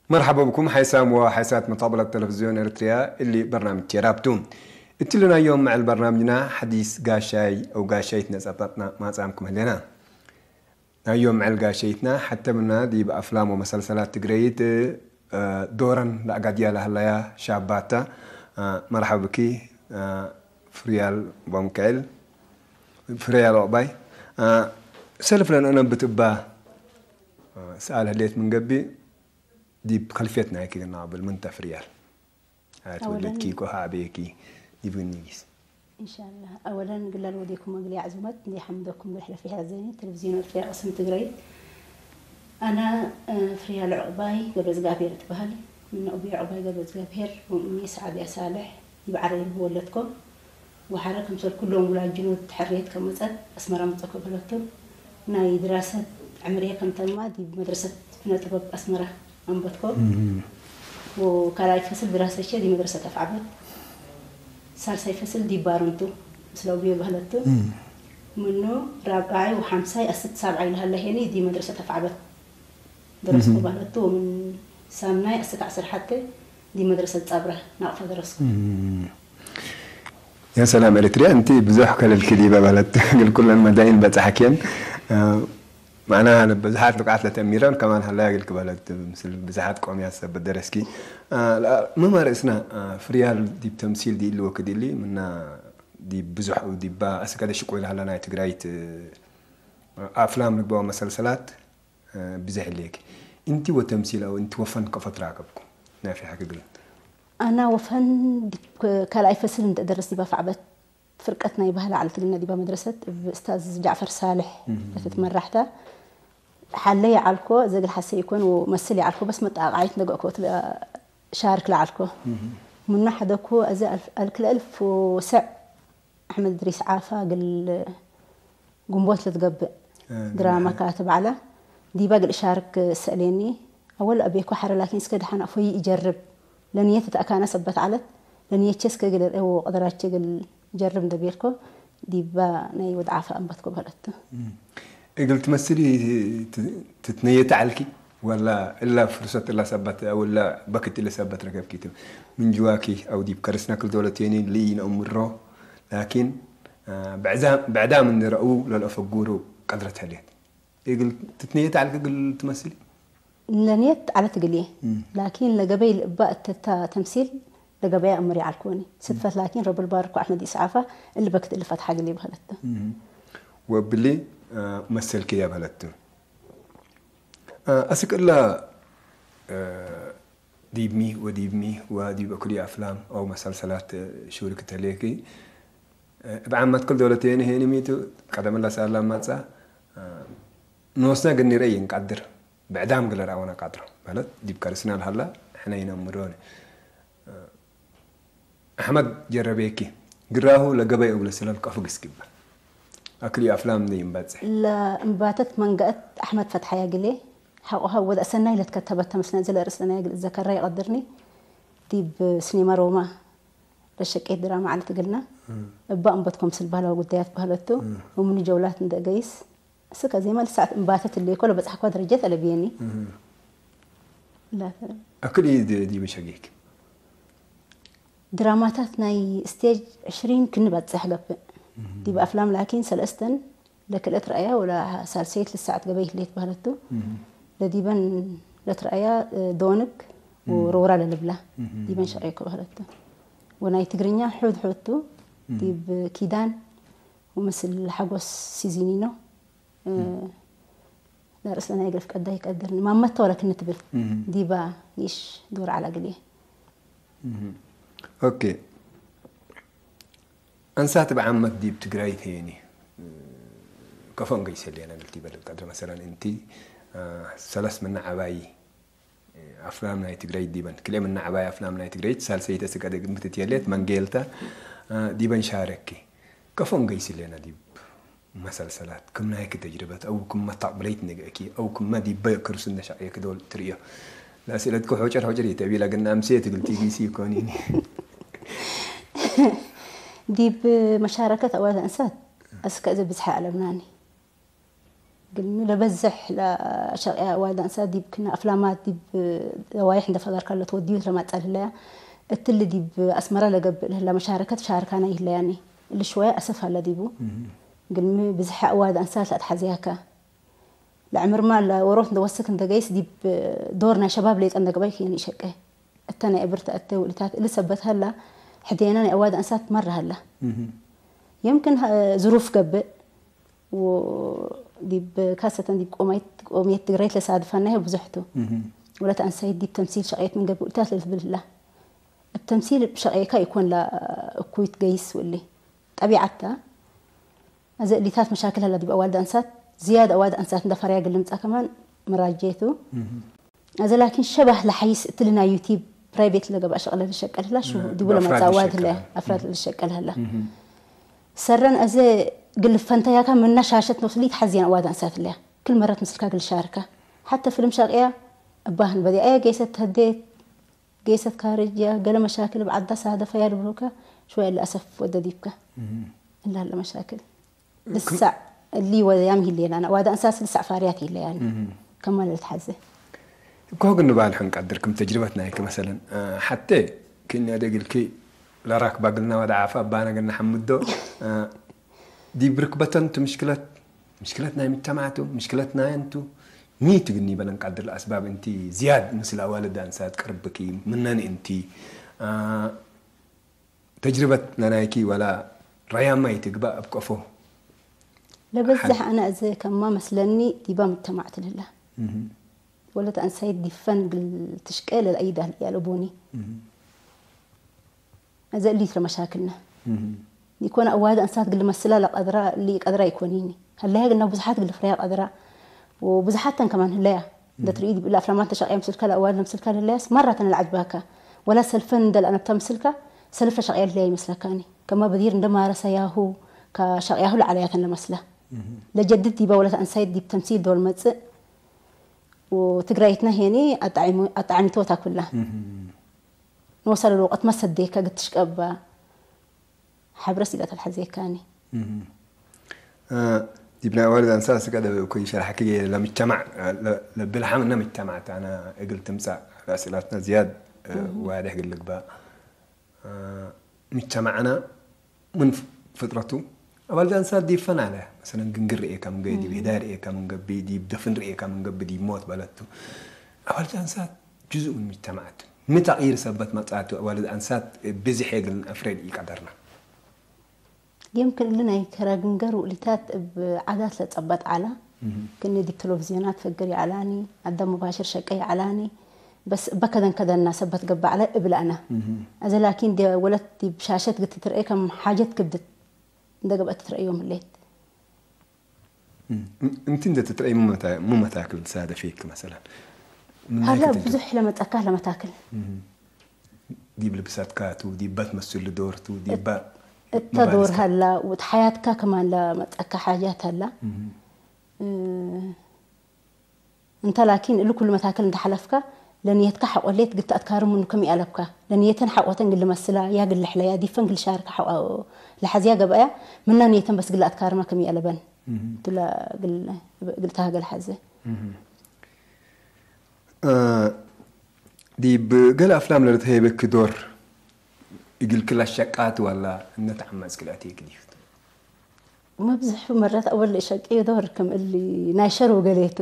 መርሓባ ብኩም ሓይሳም ወሓይሳት መታብላት ተለቪዝዮን ኤርትርያ እሊ በርናምጅ ቴራብቱ። እትልናዮም መዕል በርናምጅና ሓዲስ ጋሻይ ኣው ጋሻይት ነጸብጣጥና ማጻምኩም ህሌና። ናዮም መዕል ጋሸይትና ሓተምና ዲብ ኣፍላም ወመሰልሰላት ትግረይት ዶረን ለኣጋድያ ለሃላያ ሻባታ። መርሓባ ብኪ ፍርያል ቦምካኤል ፍርያል ኦባይ። ሰልፍ ለንእነብት እባ ሰኣል ህሌት ምን ገቢ ዲብ ከልፌት ናይኪ ግና ብል ምንተ ፍርያል ኣወለን ተወለድኪ ኮ ዓበየኪ ዲብ ግኒጊስ። ኢንሻላህ ኣወለን ግላል ወዴኩም መግሊ ኣዕዙመት እንዲ ሓምደኩም ብርሕለ ፊሕረ ዘኒ ተለቪዝዮን ኤርትራ ቅስም ትግራይ። ኣና ፍርያል ዕቁባይ ገብረ ዝጋብሔር እትበሃል። ምነቕቢ ዕቁባይ ገብረ ዝጋብሔር ወምኒ ሰዓድያ ሳልሕ ይብዓረ ወለድኮ። ወሓረ ከምሰል ኩሎም ውላጅኖ ትሕርየት ከመጸት ኣስመራ መጸኮ በለቶ። ናይ ድራሰት ዕምርየ ከምተማ ዲብ መድረሰት ስነ ጥበብ ኣስመራ ኣንበትኮ። ወካልኣይ ፈስል ድራሰሸ ዲ መድረሰት ኣፍዓበት ሳልሳይ ፈስል ዲ ባርንቱ ምስለ ውብዮ በህለቱ። ምኖ ራብዓይ ወሓምሳይ ኣስት ሳብዓይ ለሃለ ሄኒ ዲ መድረሰት ኣፍዓበት ደረስኩ በህለቱ። ወምን ሳምናይ ኣስት ዓስር ሓተ ዲ መድረሰት ጻብራ ናቕፋ ደረስኩ። ያ ሰላም ኤሪትርያ እንቲ ብዙሕ ከለልኪ ዲበ በለት ግል ኩለን መዳይን በጻሕክየን። ማዕና ብዙሓት ልቃት ለተሚረን ከማን ሃላ ግልክ በለት ምስል ብዙሓት ቆምያ ሰብ ደረስኪ። ምማ ርእስና ፍርያል ዲብ ተምሲል ዲሉ ወክዲሊ ምና ዲብ ብዙሕ ዲባ ኣስቀደ ሽቆ ኢላ ሃላ ናይ ትግራይት ኣፍላም ልግባዊ መሰልሰላት ብዘሕልየኪ እንቲ ወተምሲል ኣው እንቲ ወፈን ከፈት ራከብኩ ናፊ ሓክግል። ኣና ወፈን ካልኣይ ፈስል እንተ ደረስ ዲባ ፋዕበት ፍርቀት ናይ ባህሊ ዓለትልና ዲባ መድረሰት ብእስታዝ ጃዕፈር ሳልሕ እትትመራሕታ ሓለ ይዓልኮ ዘግል ሓሰ ይኮን መስል ይዓልኮ በስ መጣቃዓይት ነገእኮ ሻርክ ለዓልኮ ምኖ ሓደኩ እዚ ኣልክለ እልፍ ወሰዕ ኣሕመድ እድሪስ ዓፋ ግል ግንቦት ለትገብእ ድራማ ካትብ ዓላ ዲባ ግል ሻርክ ሰእሌኒ ኣወል ኣቤኮ ሓረ ላኪን እስከ ድሓን ኣፎይ ይጀርብ ለንየት ተኣካና ሰበት ዓለት ለንየቼ እስከ ግል ርኤዎ ቅደራቼ ግል ጀርብ እንደቤልኮ ዲባ ናይ ወድዓፋ ኣንበትኮ በለቱ። እግል ትመስሊ ትትነየት ዓልኪ ወላ እላ ፍርሰት እላ ሰባት ወላ በክት እለ ሰባት ረከብኪ ትም ምን ጅዋኪ ኣው ዲብ ከርስና ክል ዶለቴኒ ልይ ነእምሮ ላኪን ብዕዳም እንረእው ለልአፈጉሩ ቀድረት ህልየት እግል ትትነየት ዓልኪ እግል ትመስሊ። ለንየት ዓለት እግል እየ ላኪን ለገበይ ልእባ እተታ ተምሲል ለገበያ እምር ይዓልኮኒ ስድፈት ላኪን ረብል ባርኮ ኣሕመድ ኢስዓፋ እሊ በክት እሊ ፈትሓ እግል እየ በህለተ። ወብሊ መሰልኪ እያ በህለቱ። ኣስቅላ ዲብሚ ወዲብሚ ወዲብ እኩሊ ኣፍላም ኣው መሰልሰላት ሽውሪ ክተሌኪ እብ ዓመት ክል ዶለቴኒ ሄኒ ሚቱ ቀደም ላሳላ ማጻ ንወስና ግን ንረይ እንቃድር ብዕዳም ግለር ኣወና ቃድሮ ማለት ዲብ ከርስና ልሃላ ሕነ ይነምሮኒ። ኣሕመድ ጀረቤኪ ግራሁ ለገበይ እብለ ስለል ቀፉ ግስግባ ኣክሊ ኣፍላም ዘይምባጽሕ ለእምባተት መንገእት ኣሕመድ ፈትሓያ ግሌ ሓቆሃ ወደ ሰናይ ለትከተበት ተመስለን ዝለ ርእስለና ግል ዘከራ ይቐድርኒ ዲብ ስኔማ ሮማ ለሸቄት ድራማ ዓለት ግልና እባ እምበትኮም ስል ባህላዊ ጉዳያት ባህለቱ እሙኒ ጀውላት እንደ ገይስ እስከ ዜማ ልሳዕት እምባተት እለ ኮለ በጻሕኳ ደረጀት ኣለብየኒ ኣክል ዲበ ሸጌክ ድራማታት ናይ ስቴጅ ዕሽሪን ክንበጽሕ ገብእ ዲብ ኣፍላም ላኪን ሰለስተን ለክልኤት ረኣያ ወላ ሳልሰይት ልሳዕት ገበይ ህሌት ባህለቱ ለዲበን ለትረኣያ ዶንግ ወሮራ ለልብላ ዲበን ሸቂኩ ባህለቱ ወናይ ትግርኛ ሑድ ሑቱ ዲብ ኪዳን ወምስል ሓጎስ ሲዚኒኖ ለርእስለና የግረፍ ቀዳይ ቀድርኒ ማመት ተወለክኒ ትብል ዲባ ኒሽ ዶር ዓላ ግልየ ኦኬ ኣንሳት ብዓመት ዲብ ትግራይ ተየኒ ከፎን ገይሰል የነ ግልቲ በልብ ቀድረ መሰለን እንቲ ሰለስ ምና ዓባይ ኣፍላም ናይ ትግራይ ዲበን ክልኤ ምና ዓባይ ኣፍላም ናይ ትግራይ ሳልሰይተ ስቀደ ግምት ትየሌት መንጌልታ ዲበን ሻረኪ ከፎን ገይስል የነ ዲብ መሰልሰላት ክም ናይክ ተጅርበት ኣው ክም መታቅብለይት ንግእኪ ኣው ክመ ዲበ ክርሱ ነሻቅየክ ዶል ትርእዮ ለስእለትኩ ሖጨር ሖጨር የተቢላ ግን ኣምሴ ትግል ቲቪሲ ይኮን ይኒ ዲብ መሻረከት ኣዋት እንሳት እስከ እዚ ብዝሓ ኣለብናኒ ለበዝሕ ለሸቅያ ዋልዳ እንሳ ዲብ ክና ኣፍላማት ዲብ ለዋይሕ እንደ ፈገር ከሎ ተወዲዩ ለማጻል ህለያ እትል ዲብ ኣስመራ ለገብእ ለህላ መሻረከት ሻርካና ይህለያኒ። እሊ ሽወያ ኣሰፍ ኣለ ዲቡ። ግልሚ ብዝሕ ዋልዳ እንሳ ለኣትሓዝያካ። ለዕምርማ ለወሮት እንደ ወስክ እንደ ገይስ ዲብ ዶር ናይ ሸባብ ለይጸ እንደ ገባይ ክየን ይሸቀ። እተ ናይ እብርተ እተ ውልታት እሊ ሰበት ሀላ ሕዴና ናይ ኣዋልዳ እንሳት መራ ሀላ። የምክን ዝሩፍ ገብእ ዲብ ካሰተን ዲብ ቆማይት ቆምየት ትግራይ ለሳድፋና ይሄ ብዙሕቱ። ወለት ኣንሳይት ዲብ ተምሲል ሸቀየት ምን ገብእ ውልታት ለልትብል ህላ። እብ ተምሲል ብሸቀየካ ይኮን ላ እኩይት ገይስ ውሊ። ጠቢዓታ፣ እዚ እሊታት መሻክል ሀላ ዲብ ኣዋልድ ኣንሳት፣ ዝያድ ኣዋልድ ኣንሳት እንደ ፈርያ ግልምጻ ከማን መራጀቱ። እዚ ላኪን ሸባህ ለሓይስ እትልና ዩቲብ ፕራይቬት ለገባ ሸቅለ ልሸቀል ህላ፣ ሹ እ፣ ዲቡ ለመጻ በኣፍራድ ኣዋልድ ልሸቀል ህላ፣ ሀላ። ኣፍራድ ልሸቀል ህላ። እህ። ሰረን እዚ ግልፍ ፈንታያካ ምና ሻሸት ነፍስ ሊ ተሓዝያን ኣዋልድ ኣንሳት ህላ። ክል መረት ምስልካ ግልሻርካ። ሓተ ፍልም ሻቅያ እባህን በዲኣያ ገይሰት ተህዴት፣ ገይሰት ካርጅያ፣ ገለ መሻክል ብዓዳ ሳደፈያ ልብሉካ፣ ሽወያ ለኣሰፍ ወደ ዲብካ። እህ። እላ ለመሻክል። ልሳዕ እሊ ወያም ይለየና፣ ዋዳ እንሳስ ልሳዕ ፋርያት ይለያን። እህ። ከማን ልትሓዘ። እኮ ግን ንባል ሕንቀድር ክም ተጅርበት ናይክ መሰለን፣ እ፣ ሓተ ክኛ ደግልኪ ለራክ ባግልና ወደ ዓፋ ባና ግን ንሓምዶ፣ እ፣ ዲብ ርክበተን ቱ ምሽክለት፣ ምሽክለት ናይ ምጅተማዕቱ፣ ምሽክለት ናይ እንቱ፣ ሚቱ ግን ይበለን ቀድር ኣስባብ እንቲ ዝያድ ምስል ኣዋልድ ኣንሳት ቅርብኪ፣ ምነን እንቲ፣ እ፣ ተጅርበት ነናይኪ ወላ ራያማ ይትግባእ ኣብ ቀፎ። ለበዝሕ ሓል- ኣነ እዚ ከማ መስለኒ ዲባ ምተማዕት ልላ። እህ። ወለት ኣንሳይት ዲፈን ግል ትሽቀ ለልኣይዳ ያለቦኒ። እህ። እዚ እሊት ለመሻክልና። እህ። ኒኮና ኣዋልድ ኣንሳት ግል መስላ ለቀድራ፣ ሊ ቀድራ ይኮኒኒ። ሀላያ ግና ብዙሓት ግል ፍረያ ቀድራ። ወብዙሓተን ከማን ህለያ። እንደ ትርኢ ዲብ ኣፍላማት ተሸቅያ ምስልካ ለኣዋልድ ምስልካ ለህለያስ ማራተን ለዓጅባካ። ወላ ሰልፈን እንደ ለኣነብታ ምስልካ ሰልፍ ለሸቅያ ልህለያ ይመስለካኒ። ከማ በዲር እንደ ማረሰያሁ፣ ከሸቅያሁ ለዓለያተን ለመስላ። እህ። ለጀድድ ዲባ ወለት ኣንሳይት ዲብ ተምሲል ዶል መጽእ። ወትግራይትና ሄኒ ኣጣዒሙ-፣ ኣጣዒምቶታ ኩላ። እህ። ንወሰለ ልወቀት መሰዴካ ግትሽቀባ። ሓብረስ ኢላ ተትሓዘካኒ። እህ። እ፣ ዲብ ናይ ኣዋልድ ኣንሳስ ቀደ እኮ ይሸርሓኪ ለምጅተማዕ፣ ለ-፣ ለብልሓም እና ምጅተማዕ ታና እግል ትምጻእ ራስላትና ዝያድ፣ እ፣ እህ። ዋድሕ ግል ልግባእ። እ፣ ምጅተማዕና ምን ፍ-፣ ፍጥረቱ ኣዋልድ ኣንሳት ዲብ ፈናለ፣ መሰለን ግንግር ርኤካ ምን ገቢ፣ ዲብ እህ። ህዳይ ርኤካ ምን ገቢ፣ ዲብ ደፍን ርኤካ ምን ገቢ፣ ዲብ ሞት በለቱ። ኣዋልድ ኣንሳት ጅዙእ ምን ምጅተማዕቱ። ምን ተቕይር ሰበት መጻቱ ኣዋልድ ኣንሳት ብዝሕ የግልን ኣፍሬድ ይቀደርና። የምክን እሊ ናይ ከራግንገር ውእሊታት እብ ዓዳት ለጸበጥ ዓላ፣ እህ። ክኒ ዲብ ተለቪዝዮናት ፈግር ይዓላኒ፣ ኣዳም ሙባሽር ሸቀ ይዓላኒ፣ በስ እበ ከደን ከደና ሰበት ገብእ ዓላ እብል ኣነ። እህ። እዚ ላኪን ዲ ወለት ዲብ ሻሸት ግትትርኤ ከም ሓጀት ክብድት እንደ ገብአት ትትረእዮም ህሌት። እም፣ እንቲ እንደ ትትረእይ ሙመታ-፣ ሙመታክል ትሳደፌክ መሰለን? ምን ሃላ ናይክ ትንቱ? ብዙሕ ለመጸካ ለመታክል። እህ። ዲብ ልብሰትካ ቱ፣ ዲብ በት መስል ዶር ቱ፣ ዲብ እት-፣ ባ-፣ እተ ዶር መባልስካ። ሃላ፣ ወት ሓያትካ ከማን ለመጸካ ሓጃት ሃላ። እህ። እ፣ እንተ ላኪን እሊ ኩሉ መታክል እንተ ሓለፍካ፣ ለንየትካ ሓቆሌት ግልቲ ኣትካሪ ምኑ ከም ይኣለብካ። ለንየተን ሓቆተን ግል መስላ፣ ያ ግል ሕለያ፣ ዲፈን ግል ሻርካ ሓቆ-፣ ለሓዝያ ገብኣያ፣ ምና ንየተን በስ ግል ኣትካርማ ከም ይኣለበን። እህ። ትላ ግል፣ ግልታ ገል ሓዘ። እህ። እ፣ ዲብ ገለ ኣፍላም ለልትሀይበኪ ዶር እግልኪ ለሸቃት ዋላ እነ ተዓማጽኪ ለኣትየኪ ዲዩ? መብዝሑ መረት ኣወል ሸቂ ዶር ከም እሊ ናይ ሸር ወገሌቱ።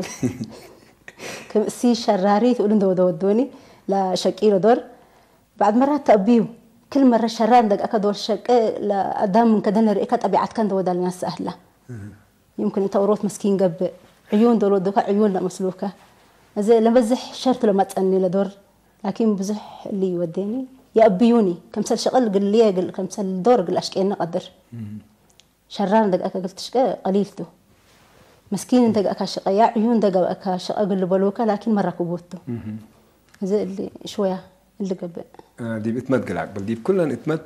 ከም እሲ ሸራሪ ትብል እንደ ወደ ወዶኒ ለሸቂ ዶር። ባዕድ መራት ተኣቢዩ ክል መረት ሸራር እንደገኣካ ዶር ሸቀ ለኣዳም ምን ከደን ለርእካ ጠቢዓትካ እንደ ወዳ ልናስኣህላ። እህ። يمكن እንተ ኦሮት መስኪን ገብእ፣ ዕዩን ዶል ወዱካ ዕዩን ለመስሉካ። እዚ ለበዝሕ ሸርት ለመጸኒ ለዶር፣ ላኪን ብዙሕ እሊ ይወዴኒ፣ የእብዩኒ፣ ከምሰል ሸቕል ግልየ ግል፣ ከምሰል ዶር ግል ኣሽቄኒ ቀድር። እም። ሸራር እንተ ገኣካ ግል ትሽቀ ቀሊል ቱ። መስኪን እንተ ገኣካ ሸቐያ፣ ዕዩን እንተ ገኣካ ሸቐ ግል በሉካ፣ ላኪን መራክቦት ቱ። እም። እዚ እሊ ሽወያ እሊ ገብእ። እ፣ ዲብ እትመት ግል ኣቅብል፣ ዲብ ኩለን እትመት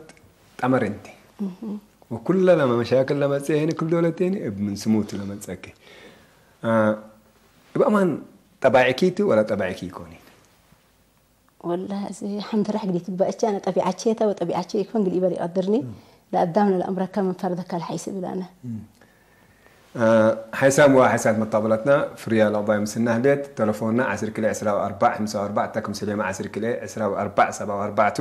ጠመር እንቲ። እም። ወኩለ ለመ መሻክል ለመጽአ ሄኒ ክል ዶለቴኒ እብ ምን ስሙት ለመጸኪ። አ፣ እብ ኣማን ጠባዕኪ ቱ ወላ ጠባዕኪ ይኮኒ? ወላ እዚ ሓንቲ ራሕ ግዲ ትግባእቻ ኣነ ጠቢዓቼ የታ ወጠቢዓቼ ይኮን ግዲ ይበል ይቀድርኒ። እም። ለኣዳም ለለኣምረካ ምን ፈርደካ ለሓይስ እብል ኣነ። እም። ሓይሳም ዋ ሓይሳት መጣበላትና ፍርያ ለቕባይ ምስና ህሌት ተለፎንና ዓስር ክልተ ዕስራ ኣርባዕ ሓምሳ ኣርባዕ ታኩም ሰሌማ ዓስር ክልተ ዕስራ ኣርባዕ ሰባ ኣርባዕቱ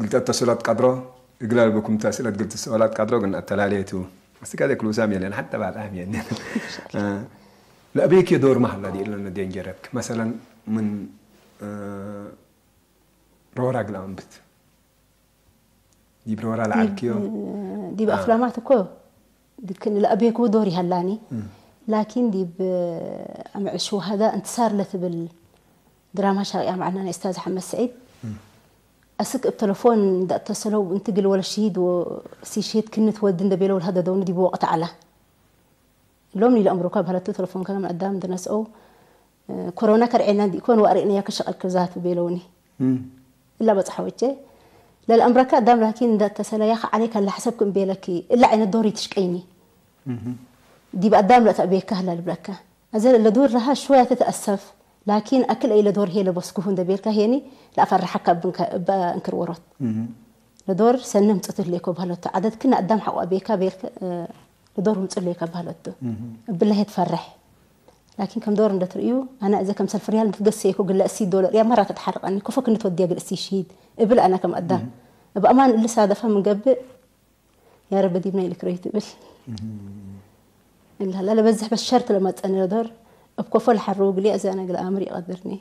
ግልጠት ተስእለት ቀድሮ እግላል ብኩም ተስእለት ግልት ተስእለት ቀድሮ ግን ኣተላለየቱ እስቲ ከደ ክሉሳም የለን ሓተ ባጣም የለን ለእቤክ የዶር ማህላ ዲእለን ደንጀረክ መሰለን ምን ሮራ ግላምብት ዲብ ሮራ ለዓልክዮ ዲብ ኣፍላማት እኮ ድክን ለእቤክዎ ዶር ይሃላኒ ላኪን ዲብ ኣምዕል ሽውሃዳ እንትሳር ለትብል ድራማ ሻቂያ ማዕልና ናይ እስታዝ ሓመድ ስዒድ ኣስክ እብ ተለፎን እንዳእተሰለው እንትግል ወለ ሽሂድ ሲሽሂድ ክንት ወዲ እንደቤለው ለሃደደውኒ ዲብ ወቅት ዓላ ሎም ኒለ ኣምሮካ ባህለቱ ተለፎን ከነ ምዕዳም እንደነስኦ ኮሮና ከርዔና እንዲኮን ዋሪእናያ ከሸቀል ክብዛቱ ቤለውኒ እላ በጽሐ ወቼ ለልኣምረካ ኣዳም ላኪን እንዳተሰለያ ከዓለይ ካላ ሕሰብ ክም ቤለኪ እላ ዓይነት ዶሪ ትሽቀይኒ ዲብ ኣዳም ለእታ ቤካ ህላ ልብለካ ኣዘ ለዶር ረሃ ሽወያ ተተኣሰፍ ላኪን ኣክል ኣይ ለዶር ሄ ለበስኩሁ እንደ ቤልካ ሄኒ ለኣፈርሓካ እንክር ወሮት ለዶር ሰነ ምጽት ህሌኮ ባህለቶ ዓደትክን ኣዳም ሓቋ ቤካ ቤልካ ለዶር ምጽ ህሌካ ባህለቶ እብላ ሄ ትፈርሕ ላኪን ከም ዶር እንደትርእዩ ኣና እዘ ከም ሰልፍ ሪያል እንትትገሰየኮ ግለ እሲ ዶለር ያ መራ ተትሓርቀኒ ኮፎ ክንት ወዲያ ግል እሲ ሽሂድ እብል ኣና ከም ኣዳም እብ ኣማን እልሳደፋ ምንገብእ ያ ረቢ ዲብና ኢልክ ሮይ ትብል እላላ ለበዝሕ በስ ሸርት ለመጸኒ ለዶር እብ ኮፎ ለሓርው ግሊ ኣዚ ኣና ግለ ኣምር ይቀድርኒ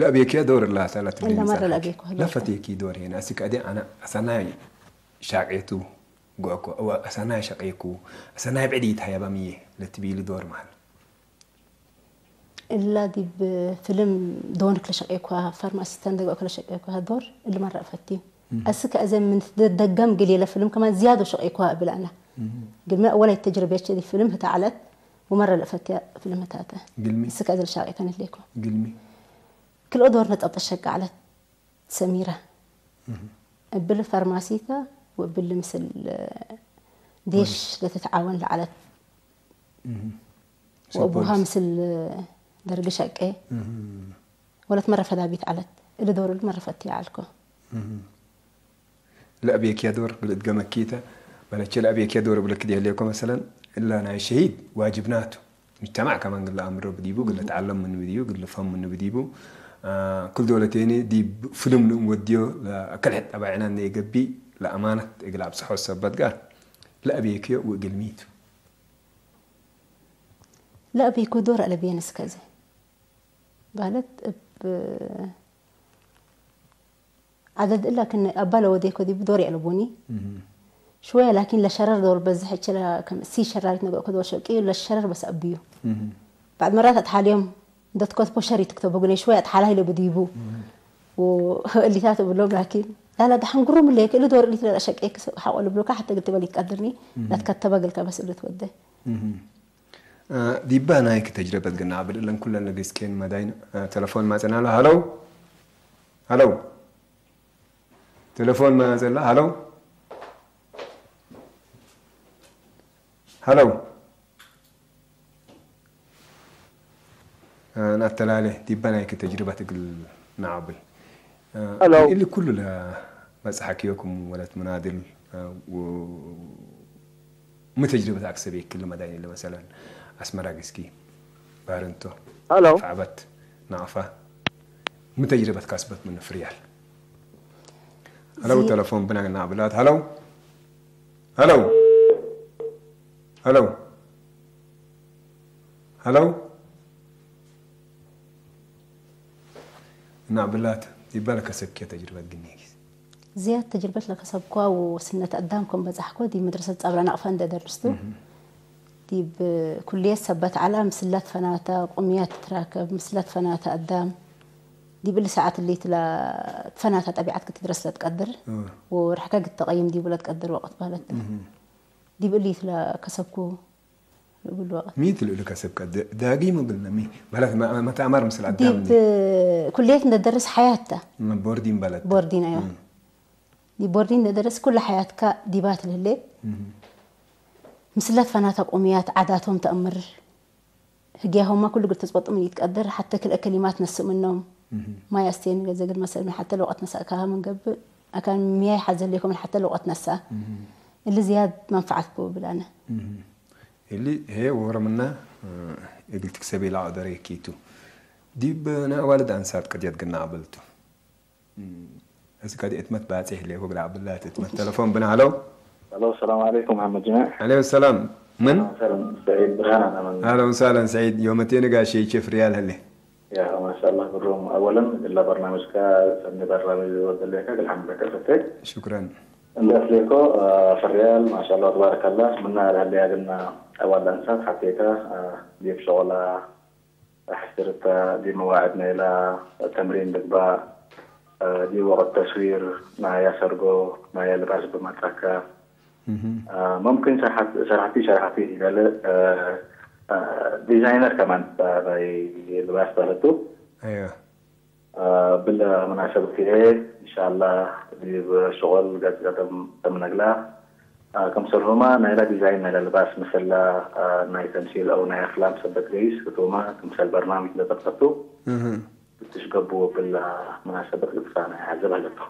ለእቤክያ ዶር ላታ እንዳ መረ ለእቤኩ ለፈቴኪ ዶር ሄን ኣሲ ከዲ ኣና ኣሳናይ ሻቄቱ ጎኮ እዋ ኣሳናይ ሸቄኩ ኣሳናይ ብዕዲ ይታያባም እየ ለትቢሉ ዶር ማል እላ ዲብ ፍልም ዶንክ ለሸቄኳ ፋርማሲስታን ደገ ለሸቄኳ ዶር እሊ መረ ፈትዩ ኣስከ እዘ ምን ደገም ግል የለ ፍልም ከማን ዝያዶ ሸቄኳ እብል ኣና ግልሚ ኣወላይ ተጅርቤቸ ዲ ፍልም ህታ ዓለት ወመረ ለፈትያ ፍልም ህታተ ግልሚ እስከ እዘ ለሻቄተን ህሌኮ ግልሚ ክልኦ ዶር ነጠብጠ ሸቀ ዓለት ሰሚራ እብል ፋርማሲታ ወብል ምስል ዴሽ ለተተዓወን ለዓለት ወቡሃ ምስል ደርግ ሸቄ ወለት መረፈ ዳቢት ዓለት እሊ ዶር እሊ መረፈት ያዓልኮ ለእቤክያ ዶር ግልት ገመኪተ በለቸ ለእቤክያ ዶር ብልክ ዲህሌኮ መሰለን እላ ናይ ሸሂድ ዋጅብናቱ ምጅተማዕ ከማን ግለ ኣምሮ ብዲቡ ግለ ተዓለም ምን ብዲቡ ግለ ፈም ምን ብዲቡ ኩል ዶለቴኒ ዲብ ፍልም ንእም ወድዮ ለአከል ሕጠ ባዕና እንደ የገቢ ለአማነት እግል ኣብጽሖ ሰበት ጋር ለእቤክዮ ውእግልሚቱ ለእቤኮ ዶር ኣለቤን እስከዚ ባለት እብ ዓደድ እላ ክን ኣባ ለወዴኮ ዲቡ ዶር ያለቦኒ ሽወያ ላኪን ለሸረር ዶር በዝሕ እችላ ከም እሲ ሸራሪት ነገ ከዶ ሸቂ ለሸረር በስ ኣብዩ بعد مرات أتحاليهم دوت كوت بوشري تكتبوا قلنا شوية أتحالها إلى بديبو واللي تاتو بلوم لكن لا لا دحن قروم اللي كل دور اللي تلا شك إكس حاول بلوكا حتى قلت بالي تقدرني لا تكتبها قلت بس اللي تودي ዲባ ናይክ ተጅረበት ግና ኣብል እለን ኩለን ለገስኬን መዳይን ተለፎን ማጸና ኣሎ ሃለው ሃለው ተለፎን ማጸላ ሃለው ሃለው ናተላለ ዲባ ናይክ ተጅርበት እግል ናዓብል Hello. اللي كله لا بس حكيكم ولد منادل متجربة أكسب كل مداين اللي مثلا أسمر أجسكي بارنتو Hello. فعبت نعفة متجربة كسبت من فريال هلو تلفون بنا نعبلات هلو هلو هلو هلو نعبلات يبالك سكية تجربة جنيك زياد تجربة لك سبقوا وسنة قدامكم بزحكو دي مدرسة صبرا نقفا ده درستو دي بكلية سبت على مسلات فناتا قميات تراكب مسلات فناتا قدام دي باللي ساعات اللي تلا فناتا طبيعتك تدرس لا تقدر ورحكا قد تقيم دي ولا تقدر وقت بالت دي باللي تلا كسبكو ብሉ ወቕት ሚት ልእሉ ከሰብ ቀ ዳጊሙ ብልና ሚ ማለት መተኣማር ምስል ዲብ ኣዳም ኩልየት እንደደርስ ሓያታ ቦርዲን በለት ቦርዲን ኣዮ ዲብ ቦርዲን እንደደርስ ኩሉ ሓያትካ ዲባት ልህሌ ምስለት ፈናታ ቁምያት ዓዳቶም ተእምር ህግያሆማ ኩሉ ግል ተጽበጡ ምን ይትቀድር ሓተ ክልአ ከሊማት ነስእ ምኖም ማይ ኣስተየኒ ገዘግል መሰል ምን ሓተ ለወቐት ነሳእካሃ ምን ገብእ ኣካን ሚያይ ሓዘለይኩም ሓተ ለቆት ነሳ እሊ ዝያድ መንፈዓት ክብል ኣነ እሊ ሄ ወረምና እግል ትክሰብ ኢላ ቀደረ ኪቱ ዲብ ንኣዋልድ ኣንሳት ቅድየት ግና ኣበልቱ እዚ ከዲ እትመት ባጽሕ ሌኮ ግዳ ኣበላት እትመት ተለፎን ብና ሃለው ሄሎ ሰላም عليكم محمد جماع عليه السلام من سعيد برهان انا من اهلا وسهلا سعيد يومتين قاشي شيف ريال هلي يا ما شاء الله برهم اولا الا برنامجك سمي برنامج ودليك الحمد لله كفتك شكرا እንዳስሌኮ ፍርያል ማሻላ ተባረከላ ምና ዳህልያ ግና ኣዋል ኣንሳት ሓቴታ ዲብ ሸغላ ሕስርታ ዲብ መዋዕድ ናይላ ተምሪን ድግባ ዲብ ወቅት ተስዊር ናያ ሰርጎ ናያ ልባስ ብመጻካ ممكن شرحتي شرحتي قال ديزاينر كمان ናይ ልባስ ባለቱ ايوه ብለ መናሰብት እየ እንሻላ ዲብ ሸቆል ገጽገጠም ተምነግላ ከምሰልሁማ ናይላ ዲዛይን ናይላ ልባስ መሰላ ናይ ተምሲል ኣው ናይ ኣፍላም ሰበት ገይስ ክትሁማ ክምሰል በርናምጅ ለጠብጠቱ ብትሽገቡ ብለ መናሰበት ግብፃ ናይ ዓዘብ ኣለቶ